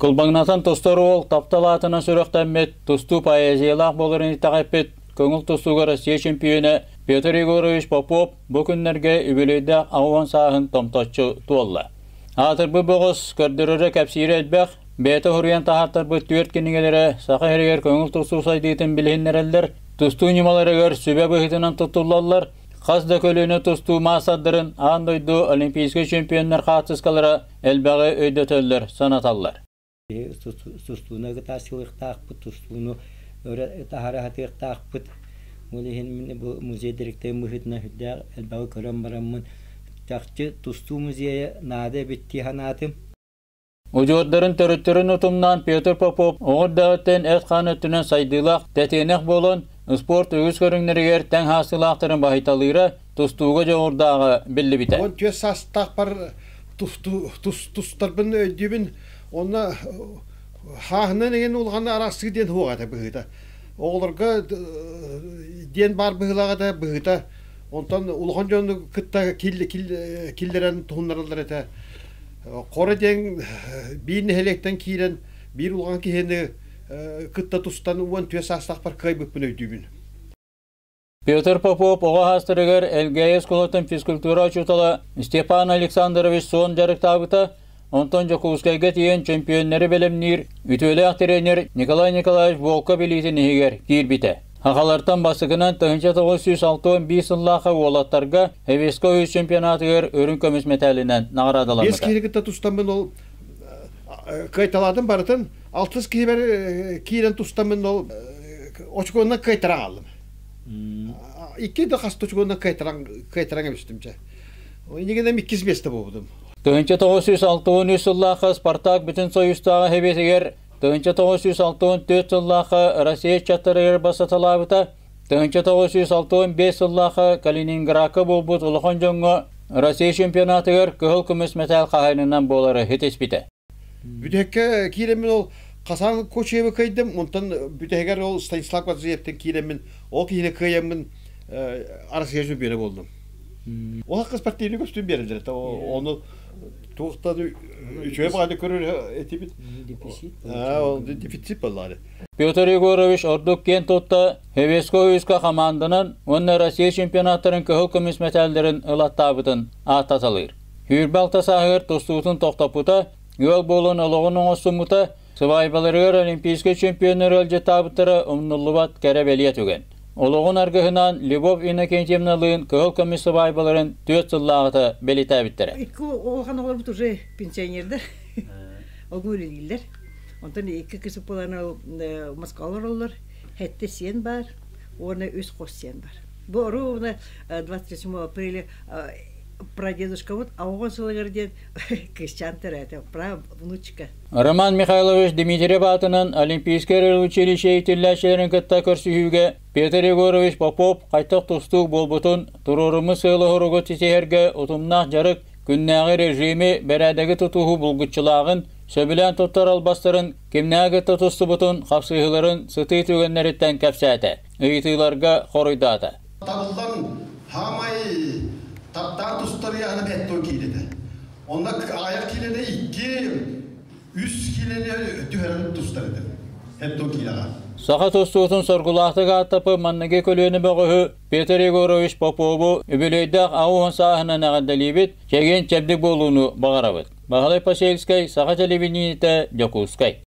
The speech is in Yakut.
Кылбаҥнатан тустар уол таптал аатынан сүрэхтэммит, тустуу поэзиялаах буоларын итэҕэйпит көҥүл тустууга Россия чөмпүйүөнэ Петр Егорович Попов бу күннэргэ үбүлүөйдээх 80 сааһын томточчу туолла. Аатырбыт бөҕөс көрдөрөрө кэпсиирэ элбэх, бэйэтэ уһуруйан таһаартарбыт түөрт кинигэлэрэ Саха сиригэр көҥүл тустуу сайдыытын билиһиннэрэллэр, тустуу ньымаларыгар сүбэ быһыытынан туттуллаллар, хас да көлүөнэ тустуу маастардарын аан дойду олимпийскай чемпионнар хаартыскалара элбэҕи өйдөтөллөр, санаталлар. Тустууну ытааччылыахтаахпыт, тустууну өрө таһара сатыахтаахпыт. Ол иһин мин бу музей дириэктэрин быһыытынан сүрдээх элбэҕи көрөн бараммын, чахчы тустуу музейа наада эбит дии санаатым. Удьуордарын төрүттэрин утумнаан Петр Попов оҕо эрдэҕиттэн эт-хаан өттүнэн сайдыылаах, тэтиэнэх буолан, спорт үгүс көрүҥнэригэр тэҥ хаастыылаахтарын баһыйталыыра, тустууга дьоҕурдааҕа биллибитэ. 14 саастаахпар тустарбын өйдүүбүн. Онно хааһынан эҥин улахан арассыы диэн суох этэ быһыыта. Оҕолорго диэн баар быһыылаах этэ быһыыта. Онтон улахан дьону кытта киллэрэн туһуннараллар этэ. Хоро диэн биир нэһилиэктэн киирэн биир улахан киһини кытта тустан 14 саастаахпар кыайбыппын өйдүүбүн. Петр Попов оҕо саастарыгар Элгээйи оскуолатын физкультура учуутала Степан Александрович Суон дьарыктаабыта, онтон Дьокуускайга тиийэн чөмпүйүөннэри бэлэмниир үтүөлээх тренер Николай Николаевич Волков илиитин иһигэр киирбитэ. Сахалартан бастакынан 1961 сыллаахха уолаттарга Эвеско үс чемпионатыгар үрүҥ көмүс мэтээлинэн Биэс наҕараадаланмыта. киһини кытта тустаммын ол кыайталаатым барытын алтыс киһибэр киирэн тустаммын ол очкуоннан кыайтаран хааллым. Икки да хас очкуоннан кыайтаран кыайтаран кэбистим чэ. Инигинем иккис место буолбутум. 1963 сыллаахха Спартак бүтүн Союзтааҕы сэбиэтигэр 1964 сыллаахха Россия ыччаттарыгар бастаталаабыта, 1965 сыллаахха Калининградка буолбут улахан дьоҥҥо Россия чемпионатыгар кыһыл көмүс мэтээл хаһаайынынан буолары ситиспитэ. Бүтэһиккэ киирэммин ол Хасан Кочуевы кыайдым, онтон бүтэһигэр ол Станислав Кадзиевтэн киирэммин, ол киһини кыайаммын Россия чемпиона буоллум. Ол хакка спортивный көстүүм биэрэллэр этэ. Ону туохтан үчүгэй баҕайы көрөр этибит. Дефицит. Ол дефицит буоллаҕа. Петр Егорович ордук киэн тутта Хевеско үска хамаанданан уонна Россия чемпионаттарын кыһыл көмүс мэтээллэрин ылаттаабытын ааттаталыыр. 26 сааһыгар тустуутун тохтоппута, ыал буолан олоҕун оҥостуммута, сыбаайбаларыгар олимпийскай чемпионнар ыалдьыттаабыттара умнуллубат кэрэ-бэлиэ түгэн. Олоҕун аргыһынаан Любовь Иннокентьевналыын кыһыл көмүс сыбаайбаларын түөрт сыллааҕыта бэлиэтээбиттэрэ. Икки улахан оҕолорбут уже пенсионердар. Ол үлэлииллэр. Онтон икки кыс буолан Москваҕа олороллор. Сэттэ сиэн баар уонна үс хос сиэн бар. Бу ровно 27 апреля прадедушкабыт оҕо сылыгар диэн кырчаан төрөөтө, правнучка. Роман Михайлович Дмитриев аатынан Олимпийскай училище иитиллээччилэрин кытта көрсүһүүгэ Петр Егорович Попов хайдах тустуук буолбутун, туруоруммут сыалы-соругу ситиһэргэ утумнаах дьарык, күннээҕи режими, бэрээдэги тутуһуу булгуччулааҕын, сөбүлээн туттар албастарын, кимнээҕи кытта тустубутун, хапсыһыыларын сытыы түгэннэриттэн кэпсээтэ, ыйытыыларга хоруйдаата. Табыллан хаамай таптаан тустар ыйааһына бэттон киилэтэ. Онно аҕыйах киилэни икки, үс киилэни түһэрэн тустар этим. Хеттон киилэҕэ. Саха тустуутун соргулаахтык ааттапы манныгы көлүөнэ бөҕөһү Петр Егорович Попову үбүлүөйдээх 80 сааһынан эҕэрдэлиибит, чэгиэн чэбдик буолууну баҕарабыт. Баһылай Посельскай, Саха телевидениетэ, Дьокуускай.